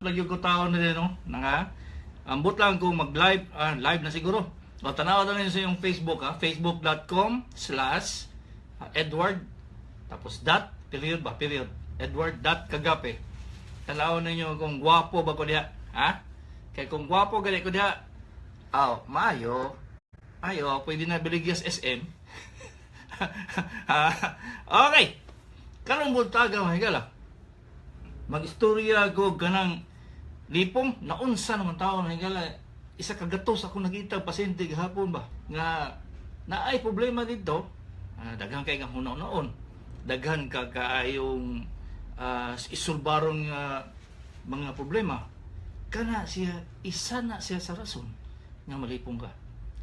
Lagi ko tao na din, no? Nanga, ambot lang kung mag-live, live na siguro. O, tanaw na sa iyong Facebook, ha? Facebook.com/ Edward, tapos dot, period ba? Period. Edward.Cagape. Tanaw ninyo kung gwapo ba ko diha. Ha? Kay kung gwapo gali ko diha, aw, maayo. Ayo, pwede na biligyas SM. Ha? Okay. Karong buntaga, mga higala, mag-istorya ko kanang lipong. Naunsa naman tao, mga higala? Isa ka gatos ako nakita pasyente gahapon ba nga naay problema dito. Daghan kay kang hunaw-naon, daghan ka kaayong isulbarong mga problema. Kana siya, isa na siya sa rason nga malipong ka.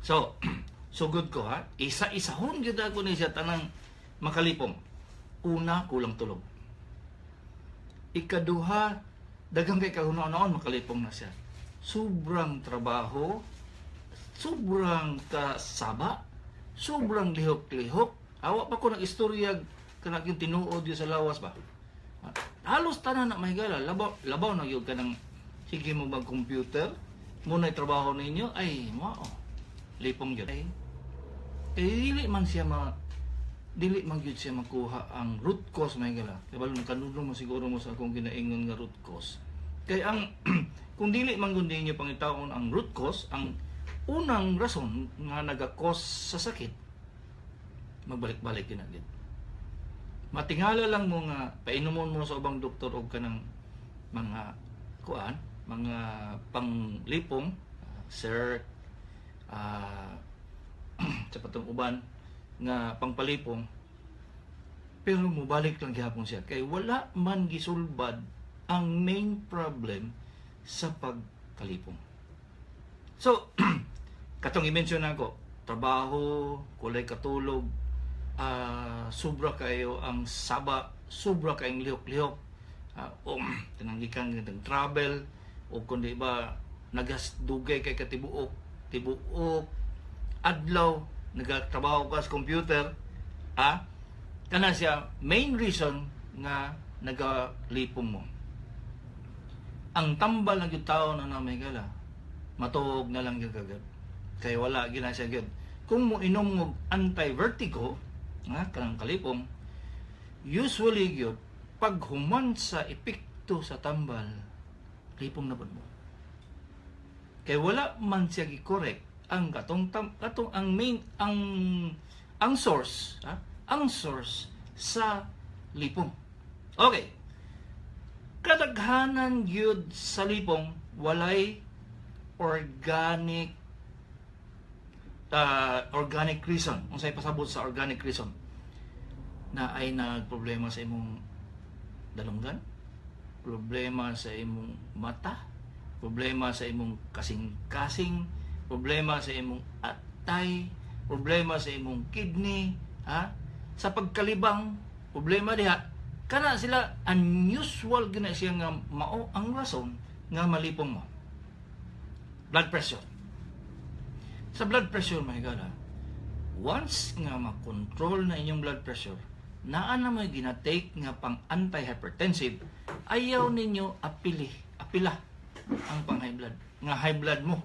So sugod ko, ha, isa-isahon gyud ako ni siya tanang makalipong. Una, kulang tulog. Ikaduha, daghan kay kahuna-naon, makalipong na siya. Sobrang trabaho, sobrang kasaba, sobrang lihok-lihok. Awa pa ko ng istorya kanang yung tinuod yun sa lawas ba. Halos tanan na, mahigala, labaw, labaw na yun kanang sige mo mag-computer, muna trabaho ninyo, ay, mao, lipong yun. Ay, eh, dili man gyud siya makuha ang root cause, may gala. Kay balo kanudlo mo siguro mo sa akong ginaingon nga root cause. Kay ang kung dili man gud ninyo pangitaon ang root cause, ang unang rason nga naga-cause sa sakit, magbalik-balik yun na gyud. Matingala lang mo nga painumon mo sa ubang doktor og kanang mga kuan, mga panglipong, sir, sa patong uban nga pangpalipong, pero mubalik lang gihapon siya kay wala man gisulbad ang main problem sa pagkalipong. So katong i-mention nako, trabaho, kulay katulog, sobra kayo ang saba, sobra kayong lihok-lihok, tinanggikan ng travel o kundi ba nagas dugay kay katibuok tibuok adlaw nagatrabaho ka sa computer, kana siya main reason nga nagalipong mo. Ang tambal ng gyud tao na may gala, matuog na lang gyud kagad kay wala gyud na siya gyud. Kung mo inom mo anti-vertigo nga kanang kalipong, usually gyud pag human sa epekto sa tambal, lipong na pud mo kay wala man siya gi-correct ang katong tam, katong ang main ang source, ha? Ang source sa lipong. Okay, kadaghanan gyud sa lipong walay organic organic reason. Unsay pasabot sa organic reason? Na ay nagproblema sa imong dalunggan, problema sa imong mata, problema sa imong kasing-kasing, problema sa imong atay, problema sa imong kidney, ha? Sa pagkalibang, problema diha. Kana sila unusual gina siya nga mao ang rason nga malipong mo. Blood pressure. Sa blood pressure, my God, ha? Once nga makontrol na inyong blood pressure, naa na mo'y ginatake nga pang anti-hypertensive, ayaw ninyo apili, apila ang pang high blood, nga high blood mo.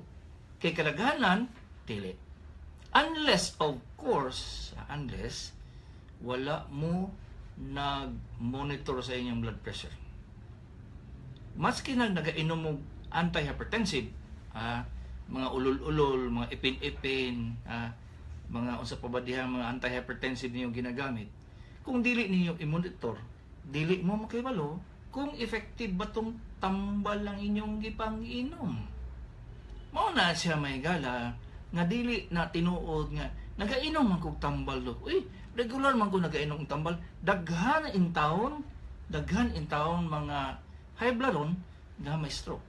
Kay kadaghanan, dili. Unless, of course, unless wala mo nag-monitor sa inyong blood pressure. Maski nag nagainom mo anti-hypertensive, mga ulol-ulol, mga ipin-ipin, mga unsa pa ba diha mga anti-hypertensive niyo ginagamit, kung dili ninyo i-monitor, dili mo makibalo kung effective ba tong tambal lang inyong gipang-inom. Mao na siya, may gala, nga dili na tinuod nga nagainom man kog tambal do. Uy, regular man ko nagainom og tambal. Daghan in taon, daghan in taon mga high blood ron nga may stroke.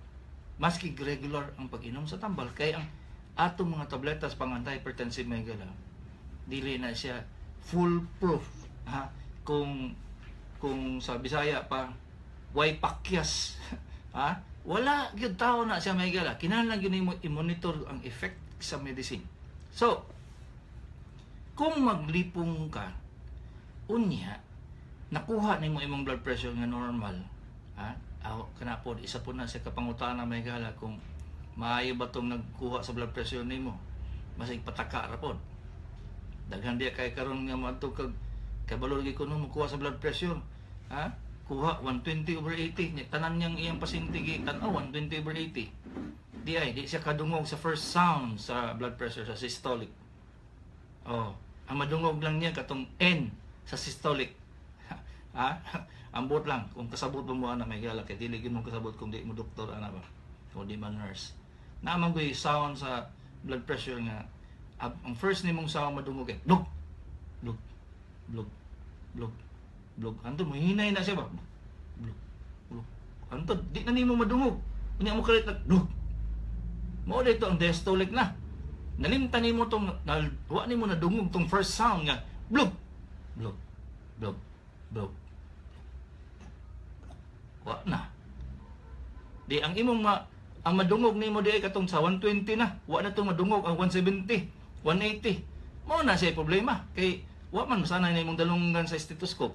Maski regular ang pag-inom sa tambal kay ang atong mga tabletas pang antihypertensive, may gala, dili na siya full proof, ha? Kung sa Bisaya pa, way pakyas, ha? Wala gyud tao na siya, may gala. Kinahanglan gyud nimo i-monitor ang effect sa medicine. So kung maglipong ka, unya nakuha nimo imong blood pressure nga normal, ha? Aw, kana pod, isa po na sa kapangutana, mga higala, kung maayo ba tong nagkuha sa blood pressure nimo. Masig pataka ra pod. Daghan diya kay karon nga moadto kag kabalo lagi kuno mokuha sa blood pressure. Ha? Kuha 120 over 80. Nya, tanan niyang iyang pasyente gi tan-aw 120 over 80. Di ay di siya kadungog sa first sound sa blood pressure, sa systolic. Oh, ang madungog lang niya katong N sa systolic. Ha? Ambot lang kung kasabot ba mo ana, mga higala, kay dili gyud mo kasabot kung di mo doktor ana ba. Kung di man nurse. Naa man ko'y sound sa blood pressure nga ang first nimong sound madungog kay blug blug blug blug blug. Anto mohinay na siya ba? Blug blug. Anto di na nimo madungog. Unya mo kalit na blug. Mao dito ang diastolic na. Nalimtan nimo tong na, wa nimo nadungog tong first sound nga blug blug blug blug. Wa na. Di ang imong ma ang madungog nimo di ay katong sa 120 na. Wa na tong madungog ang 170, 180. Mao na siya problema kay wa man masanay na imong dalunggan sa stethoscope.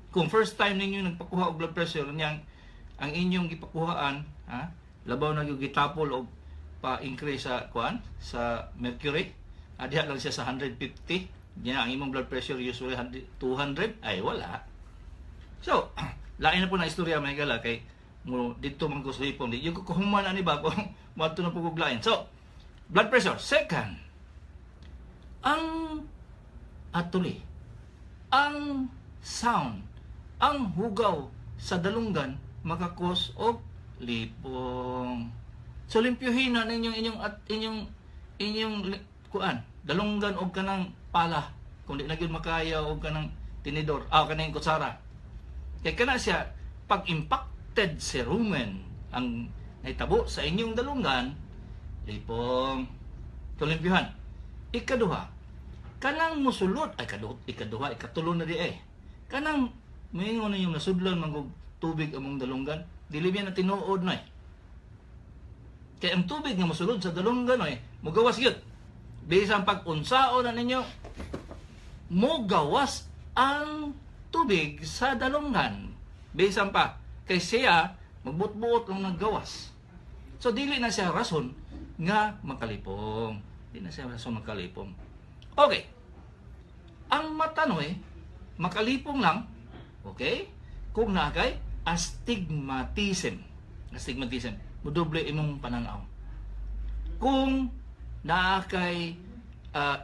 Kung first time ninyo nagpakuha og blood pressure niyang ang inyong gipakuhaan, ha, labaw na gyud gitapol og pa-increase sa kuan sa mercury. Ah, diha lang siya sa 150. Niya ang imong blood pressure usually 100, 200 ay wala. So, lain na po na istorya, mga higala, kay mo dito man ko sa lipong di yung kuhuman ani ba kung moadto na po kog lain. So, blood pressure. Second, ang atuli, ang sound, ang hugaw sa dalunggan maka-cause og lipong. So limpyuhin na ninyong inyong at inyong inyong kuan, dalunggan og kanang pala kung di na gyud makaya og kanang tinidor, ah, kanang kutsara. Kay kana siya pag impacted cerumen ang nahitabo sa inyong dalunggan, lipong. So limpyuhan. Ikaduha, kanang musulod ay kaduha, ikaduha, ikatulo na di eh. Kanang moingon ninyong nasudlan man og tubig among dalunggan, dili biya na tinuod na eh. Kay ang tubig nga mosulod sa dalunggan oy, mugawas gyud. Bisan pag unsaon na ninyo, mugawas ang tubig sa dalunggan. Bisan pa kay siya magbutbuot lang naggawas. So dili na siya rason nga makalipong. Di na siya rason makalipong. Okay. Ang matanoy, makalipong lang, okay? Kung naa kay astigmatism. Astigmatism. Mudoble imong pananaw. Kung naa kay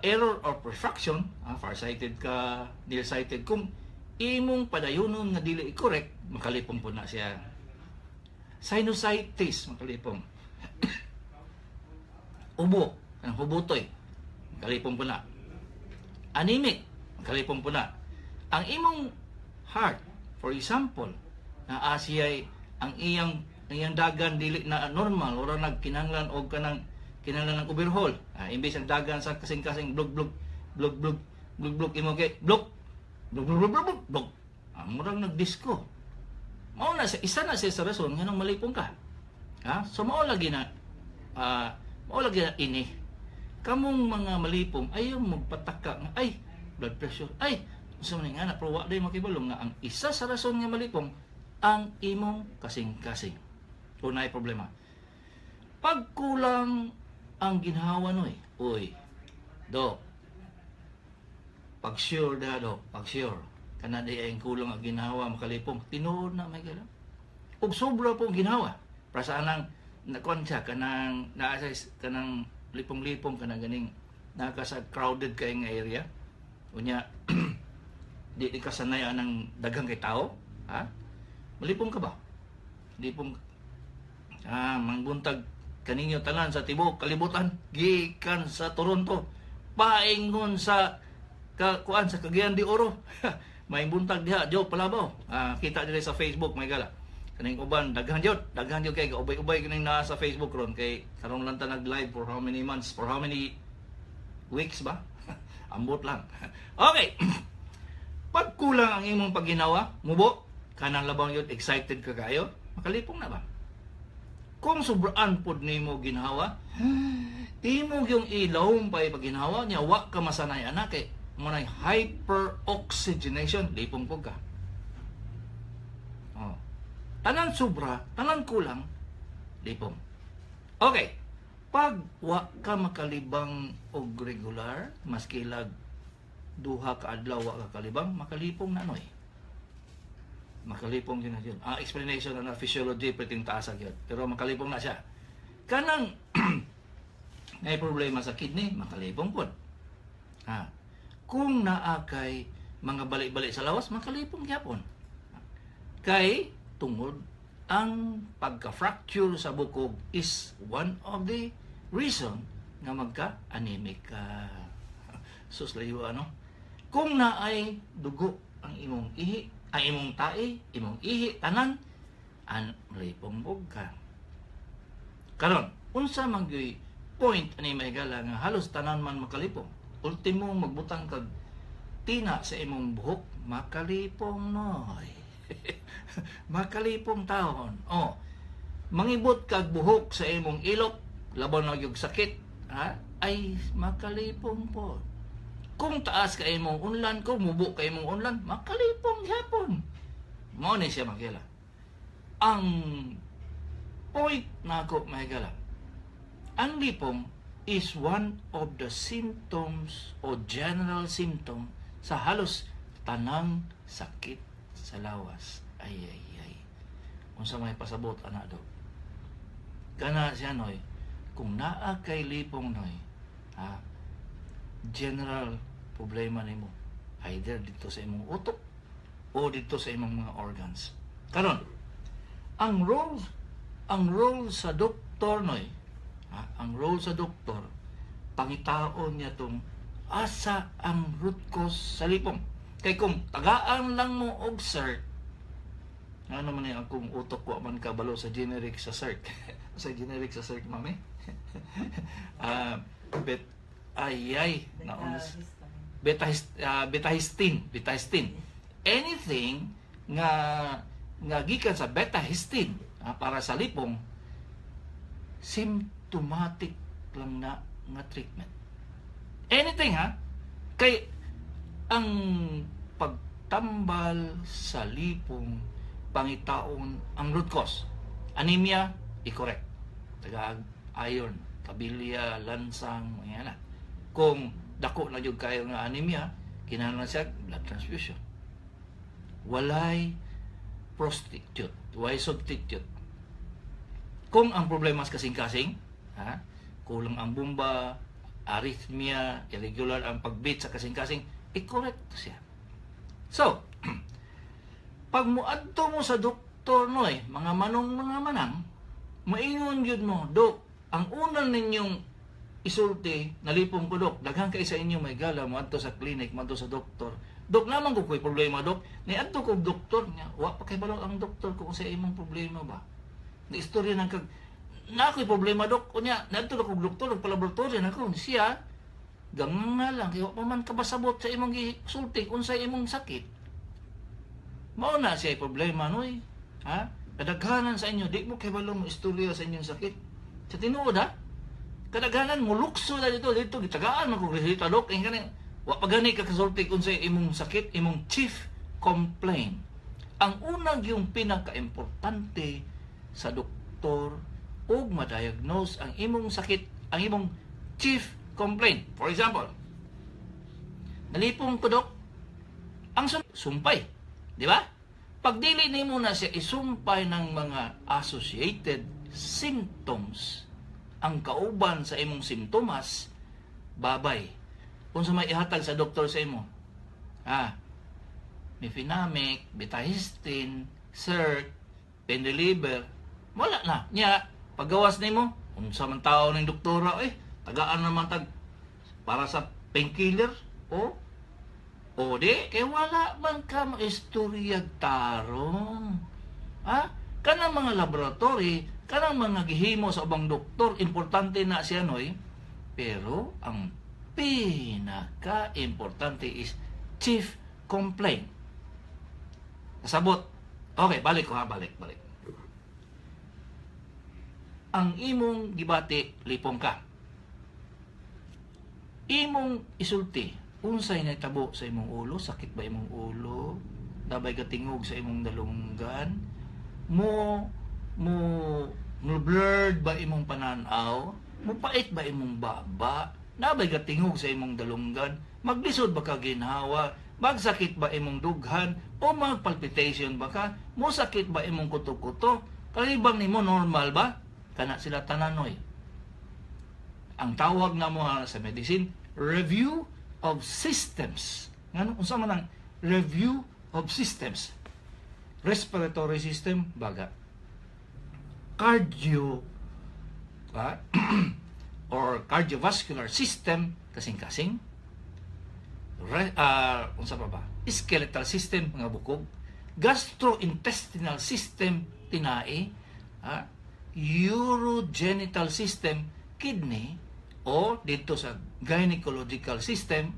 error of refraction, farsighted ka, nearsighted, kung imong padayonon nga dili correct, makalipong po na siya. Sinusitis, makalipong. Ubo, kanang hubutoy, makalipong po na. Anemic, makalipong po na. Ang imong heart, for example, na siya'y ang iyang dagan dili na normal, ora nagkinahanglan og kanang kinahanglan ng overhaul. Ah, imbes ang dagan sa kasing-kasing blug blug blug blug blug blug, imo kay blug blug blug blug blug blug. Ah, murag nagdisco. Mao na siya, isa na siya sa rason nganong malipong ka. Ha? So mao lagi na ini. Kamong mga malipong ayaw magpataka nga ay blood pressure, ay unsa man nga na, pero wa day makibalo nga ang isa sa rason nga malipong ang imong kasing-kasing. Kung naay problema. Pag kulang ang ginhawa noy, uy, Dok, pag sure da, Dok, pag sure, kana di ay kulang ang ginhawa makalipong, tinuod na, may gala. Ug sobra pong ginhawa. Para sa anang nakuan siya kanang naa sa kanang lipong-lipong kanang ganing naa ka sa crowded kay nga area. Unya di ka sanay anang daghang kay tao, ha? Malipong ka ba? Lipong, ah, mangbuntag kaninyo tanan sa tibuok kalibutan gikan sa Toronto paingon sa ka, kuan sa Cagayan de Oro. May buntag diha Joe Palabaw. Ah, kita diri sa Facebook, may gala. Kaning uban daghan jud kay ubay-ubay kining naa sa Facebook ron kay karon lang ta nag-live for how many months, for how many weeks ba? Ambot lang. Okay. Pag kulang ang imong pagginawa, mubo, kanang labaw yun, excited ka kayo, makalipong na ba? Kung sobraan pod nimo ginhawa, imo yung ilawom pa pagginhawa niya, wa ka masanay anak kay mo na hyperoxygenation, lipong pud ka. Oh. Tanan sobra, tanan kulang, lipong. Okay. Pag wa ka makalibang og regular, maski lag 2 ka adlaw wa ka kalibang, makalipong na, noy. Makalipong yun na yun. Ah, explanation na physiology, pwedeng taas yun. Pero makalipong na siya. Kanang may problema sa kidney, makalipong pod. Ha. Kung naa kay mga bali-bali sa lawas, makalipong gyapon. Kay tungod ang pagka-fracture sa bukog is one of the reason nga magka-anemic ka. Sus, layo ano? Kung naay dugo ang imong ihi, ang imong tae, imong ihi, tanan, an lipong ka. Karon, unsa man gyuy point ani, mga higala, nga halos tanan man makalipong? Ultimo magbutang kag tina sa imong buhok, makalipong, noy. Makalipong taon. Oh. Mangibot kag buhok sa imong ilok, labaw na gyud sakit, ha? Ay makalipong po. Kung taas ka imong unlan, kung mubo ka imong unlan, makalipong gyapon. Mao ni siya, mga higala. Ang point nako, mga higala, ang lipong is one of the symptoms o general symptom sa halos tanang sakit sa lawas. Ay, ay, ay. Unsa may pasabot ana, do? Kana siya, noy, kung naa kay lipong, noy, ha, general problema nimo either dito sa imong utok o dito sa imong mga organs. Karon, ang role sa doktor, noy, ha, ang role sa doktor, pangitaon niya tong asa ang root cause sa lipong. Kay kung tagaan lang mo og Serc, ano man ang akong utok, wa man kabalo sa generic sa Serc. Sa generic sa Serc, mami? Ah, bet ay ay naons betahistine, betahistine. Anything nga nga gikan sa betahistine, para sa lipong, symptomatic lang na nga treatment. Anything, ha? Kay ang pagtambal sa lipong, pangitaon ang root cause. Anemia, i-correct. Taga iron, kabilya, lansang, mga na. Kung dako na jud kayo nga anemia, kinahanglan siya blood transfusion. Walay prostitute, walay substitute. Kung ang problema sa kasing-kasing, ha, kulang ang bomba, arrhythmia, irregular ang pagbeat sa kasing-kasing, i-correct siya. So, pag muadto mo sa doktor, noy, mga manong, mga manang, maingon gyud mo, "Dok," ang una ninyong isulti, "Nalipong ko, dok." Daghan kay sa inyo, mga higala, moadto sa clinic, moadto sa doktor. "Dok, naman ko ko'y problema, dok. Niadto ko doktor niya." Wa pa kay balo ang doktor kung sa imong problema ba. Ni istorya nang kag, "Na ako'y problema, dok." Unya, niadto na kog doktor, nagpalaboratory na ko. Siya, gangan nga lang, kay wa pa man kabasabot sa imong gisulti unsay imong sakit. Mao na siya problema, noy. Ha? Kadaghanan sa inyo, di mo kay balo mo istorya sa inyong sakit. Sa tinuod, ha? Kadaghanan mo lukso na dito, dito gitagaan man kog reseta, dok. Eh, kani wa pa gani ka kasulti kung sa imong sakit, imong chief complaint. Ang unang yung pinaka-importante sa doktor ug ma-diagnose ang imong sakit, ang imong chief complaint. For example, "Nalipong ko, dok," ang sumpay. Di ba? Pag dili nimo na siya isumpay ng mga associated symptoms, ang kauban sa imong simptomas, babay. Kung sa may ihatag sa doktor sa imo, ha, mefenamic, betahistine, Serc, pain reliever, wala na. Nya, paggawas nimo, unsa man tao ng doktora, eh, tagaan naman tag para sa painkiller, o di, kay wala man ka maistoryag tarong. Ha? Kanang mga laboratory, kanang mga gihimo sa ubang doktor, importante na siya, noy. Pero ang pinaka-importante is chief complaint. Kasabot. Okay, balik ko ha, balik, balik. Ang imong gibati, lipong ka. Imong isulti, unsay nahitabo sa imong ulo, sakit ba imong ulo, naa bay katingog sa imong dalunggan, Mo blurred ba imong pananaw? Mo pait ba imong baba? Naa bay gatingog sa imong dalunggan? Maglisod ba ka ginhawa? Magsakit ba imong dughan? O magpalpitation ba ka? Mosakit ba imong kuto-kuto? Kalibang nimo normal ba? Kana sila tananoy. Ang tawag na mo sa medicine, review of systems. Ngano, unsa man ang review of systems? Respiratory system, baga. Cardio or cardiovascular system, kasing-kasing. Unsa pa ba? Skeletal system, mga bukog. Gastrointestinal system, tinai. Urogenital system, kidney, o dito sa gynecological system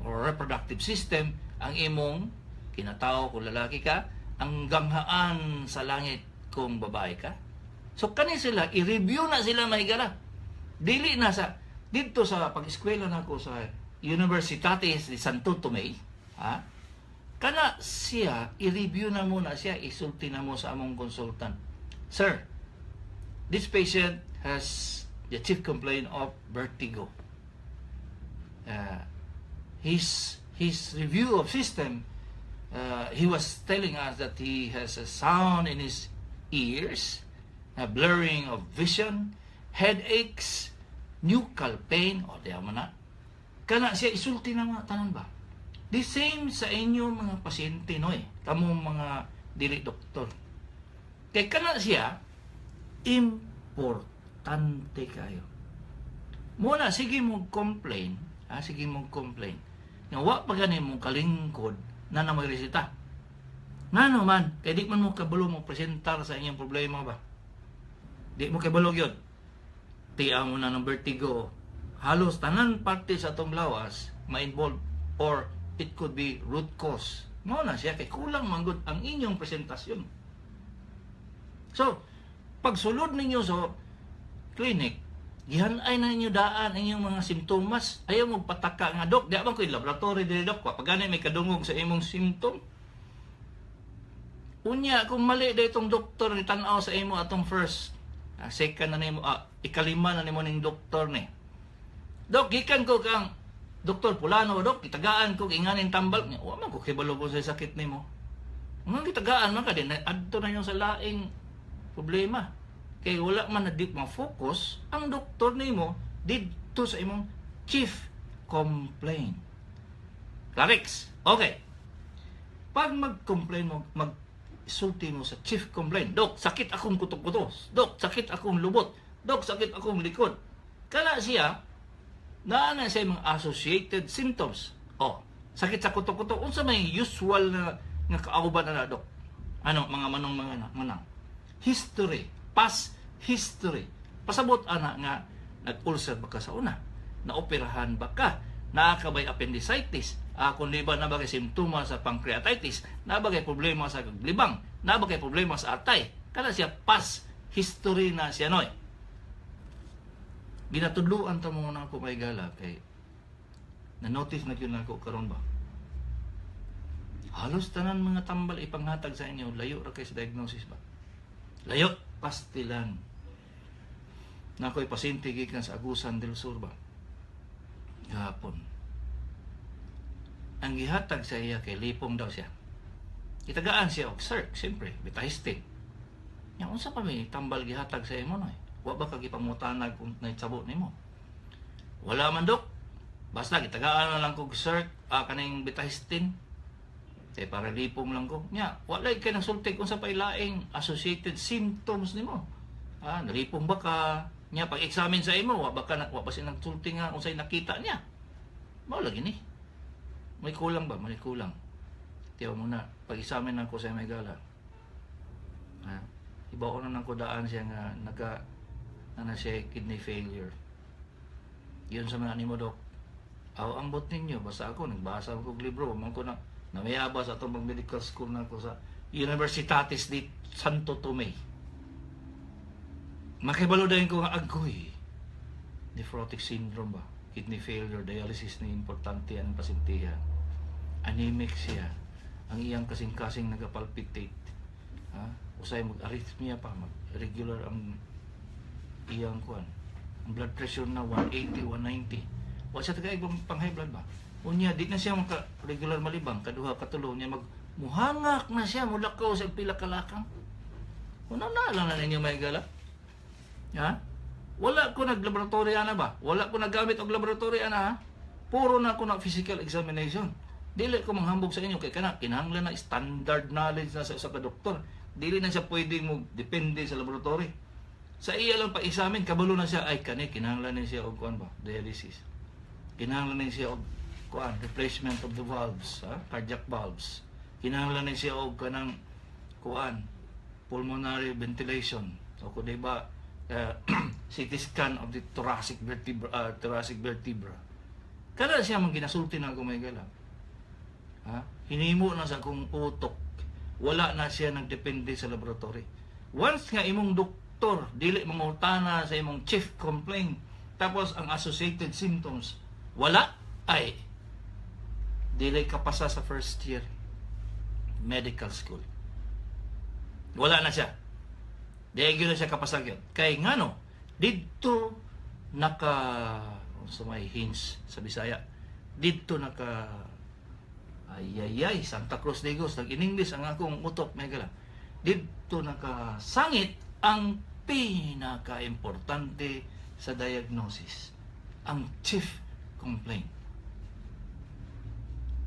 or reproductive system, ang imong kinatao kung lalaki ka, ang ganghaan sa langit kung babae ka. So kani sila, i-review na sila, mahigala. Dili na sa didto sa pag-eskwela nako sa Universitates de Santo Tome, ha? Kana siya, i-review na muna siya, isulti na mo sa among consultant. "Sir, this patient has the chief complaint of vertigo. His review of system, he was telling us that he has a sound in his ears, a blurring of vision, headaches, nuchal pain," o diya mo na. Kana siya, isulti na mga tanan ba? The same sa inyo mga pasyente, no eh. Kamong mga dili doktor. Kay kana siya, importante kayo. Muna, sige mo complain, ha, sige mo complain. Nga wa pa gani mo kalingkod na na magresita. Ngano man, kay di man mo kabalo mo presentar sa inyong problema ba? Di mo kabalo gyud. Tiya mo na ng vertigo. Halos tanan parte sa atong lawas ma-involve or it could be root cause. Mao na siya kay kulang man gud ang inyong presentasyon. So, pagsulod ninyo sa clinic, gihan-ay na ninyo daan ang inyong mga simptomas. Ayaw mo pataka nga, "Dok, di ba ko laboratory diri, dok, wa pa gani may kadungog sa imong symptom." Unya, kung mali da itong doktor ni tan-aw sa imo atong first, second na nimo, ikalima na nimo ning doktor ni. "Dok, gikan ko kang Doktor Pulano, dok, gitagaan ko inganing tambal." Wa man ko kibalo ko sa sakit nimo. Nga gitagaan man ka din, adto na yung sa laing problema. Kay wala man na di ma-focus ang doktor nimo didto sa imong chief complaint. Clarix. Okay. Pag mag-complain mo, mag-sulti mo sa chief complaint, "Dok, sakit akong kuto-kuto. Dok, sakit akong lubot. Dok, sakit akong likod." Kana siya, naa na siya mga associated symptoms. Oh, sakit sa kuto-kuto. Unsa may usual na nga kauban na, dok? Ano, mga manong mga manang? History, past history. Pasabot ana nga nag-ulcer ba ka sa una? Naoperahan ba ka? Naa ka ba'y appendicitis? Kung di ba naa ba kay simptoma sa pancreatitis? Naa ba kay problema sa libang? Naa ba kay problema sa atay? Kana siya, past history na siya, noy. Ginatudluan ta mo na ako may gala kay na-notice na gyud nako karon ba. Halos tanan mga tambal ipanghatag sa inyo layo ra kay sa diagnosis ba. Layo pastilan. Naa ko'y pasyente gikan sa Agusan del Sur ba. Gahapon. Ang gihatag sa iya kay lipong daw siya. Gitagaan siya og Serc, siyempre, betahistine. Nya unsa pa may tambal gihatag sa imo, noy? Wa ba ka gipangutanag kung naitsabo nimo? "Wala man, dok. Basta gitagaan na lang kog Serc, kaning betahistine. Kay para lipong lang ko." Nya, wala kay nagsulti kung sa pailaing associated symptoms nimo. Nalipong ba ka? Nya pag-examine sa imo, wa ba ka na, wa ba siya nagsulti nga unsay nakita niya? Mao lagi ni. May kulang ba? May kulang. Tiyaw mo na, pag-examine ako sa may gala. Ha? Iba ko na nang kudaan siya nga naka na siya kidney failure. Yun sa mga nimo, dok. Aw, ang bot ninyo, basta ako nagbasa ko og libro, man ko na namayaba sa atong medical school na ako sa Universitates di Santo Tome. Makibalo dayon ko nga agoy. Nephrotic syndrome ba? Kidney failure, dialysis ni importante ang pasintihan. Anemic siya. Ang iyang kasing-kasing nagapalpitate. Ha? Usay mag-arrhythmia pa, mag-regular ang iyang kuan. Ang blood pressure na 180, 190. Wa siya tagay pang high blood ba? Unya, di na siya maka regular malibang, kaduha, katulo, niya mag muhangak na siya, mulakaw sa pila kalakang. Una na lang na ninyo, mga higala. Ha? Wala ko naglaboratory ana ba? Wala ko nagamit og laboratory ana, ha? Puro na ako na physical examination. Dili ko manghambog sa inyo kay kana kinahanglan na standard knowledge na sa usa ka doktor. Dili na siya pwede mo depende sa laboratory. Sa iya lang pa-examine, kabalo na siya, ay, kani kinahanglan ni siya og kuan ba? Dialysis. Kinahanglan ni siya og kuan, replacement of the valves, ha? Cardiac valves. Kinahanglan ni siya og kanang kuan, pulmonary ventilation. O kung di ba, CT scan of the thoracic vertebra, thoracic vertebra. Kada siya man ginasulti na ako, mga higala. Ha? Hinimo na sa akong utok. Wala na siya nagdepende sa laboratory. Once nga imong doktor dili mangutana sa imong chief complaint, tapos ang associated symptoms wala, ay, dili ka pasa sa first year medical school. Wala na siya. Di gyud na siya kapasa gyud. Kay ngano, didto naka sa may hinge sa Bisaya. Didto naka, ay ay ay, Santa Cruz Digos, nag in English ang akong utok, mga higala. Didto nakasangit ang pinaka-importante sa diagnosis, ang chief complaint.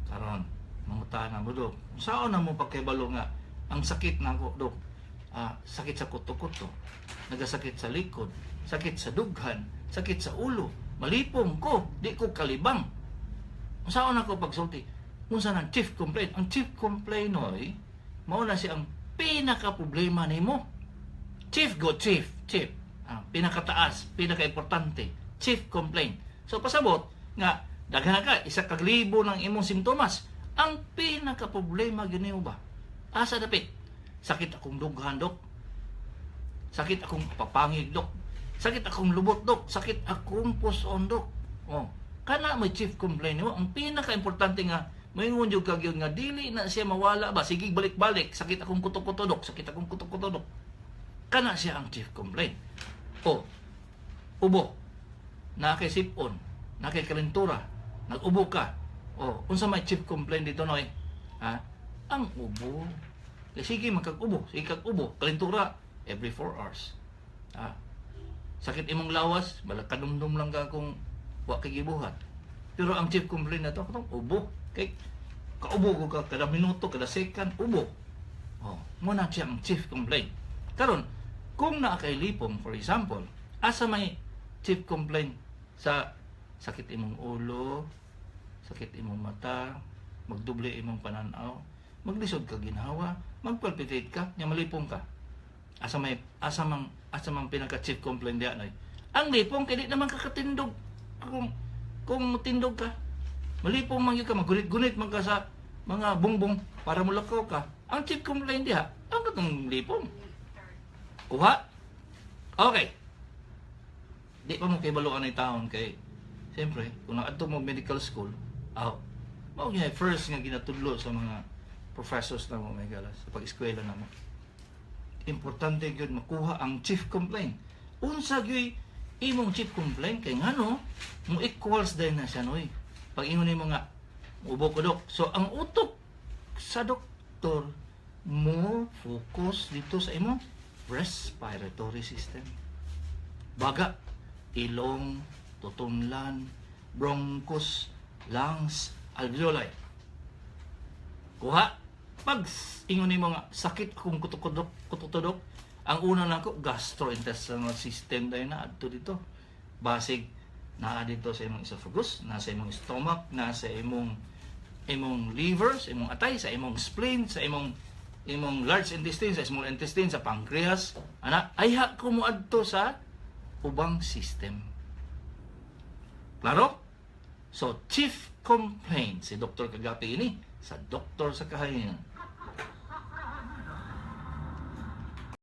Karon, mangutana mo, "Dok, saan na mo pagkahibalo nga ang sakit na ako, Dok? Ah, sakit sa kuto-kuto, nagasakit sa likod, sakit sa dughan, sakit sa ulo, malipong ko, di ko kalibang. Saan ako pagsulti? Unsa nang chief complaint?" Ang chief complaint oy, mao na siya ang pinaka problema nimo. Chief go chief, chief. Ah, pinakataas, pinaka-importante, chief complaint. So pasabot nga daghan ka isa kag libo ng imong simptomas. Ang pinaka problema gyud nimo ba? Asa dapit? "Sakit akong dughan, Dok. Sakit akong papangig, Dok. Sakit akong lubot, Dok. Sakit akong puson, Dok." Oh, kana may chief complaint nimo, ang pinaka-importante nga moingon jud ka gyud nga dili na siya mawala ba, sige balik-balik, "Sakit akong kuto-kuto, Dok, sakit akong kuto-kuto, Dok." Kana siya ang chief complaint. O, ubo. Na kay sipon, na kay kalentura, nag-ubo ka. O, unsa may chief complaint dito, noy? Ha? Ang ubo. Kay sige magkag-ubo, sige kag-ubo, kalentura every 4 hours. Ha? Sakit imong lawas, balakadumdum lang ka kung wa kay gibuhat. Pero ang chief complaint na to, katong ubo. Kay kaubo ko ka kada minuto, kada second, ubo. Oh, mo na siya ang chief complaint. Karon, kung naa kay lipong, for example, asa may chief complaint sa sakit imong ulo, sakit imong mata, magdoble imong pananaw, maglisod ka ginhawa, magpalpitate ka, nya malipong ka? Asa mang pinaka chief complaint diya, nay? Ang lipong kay di naman kakatindog kung tindog ka. Malipong man gyud ka, magunit-gunit man ka sa mga bongbong para mulakaw ka. Ang chief complaint diha, ang katong lipong. Kuha? Okay. Di pa mo kay baluan ay taon kay siyempre, kung naadto mo medical school, aw, mao gyud first nga ginatudlo sa mga professors na mo, mga higala, sa pag-eskwela na mo. Importante gyud makuha ang chief complaint. Unsa gyud imong chief complaint kay ngano mo equals din na siya, noy? Pag ingon nimo nga ubo ko, Dok. So ang utok sa doktor mo focus dito sa imong respiratory system. Baga, ilong, tutunlan, bronchus, lungs, alveoli. Kuha? Pag ingon nimo nga sakit akong kutukudok, kututudok, ang una nako gastrointestinal system dahil na adto dito. Basig naa dito sa imong esophagus, naa sa imong stomach, naa sa imong liver, sa imong atay, sa imong spleen, sa imong large intestine, sa small intestine, sa pancreas, ana ayha ko moadto sa ubang system. Klaro? So, chief complaint si Dr. Kagapi ini sa Doktor sa Kahanginan.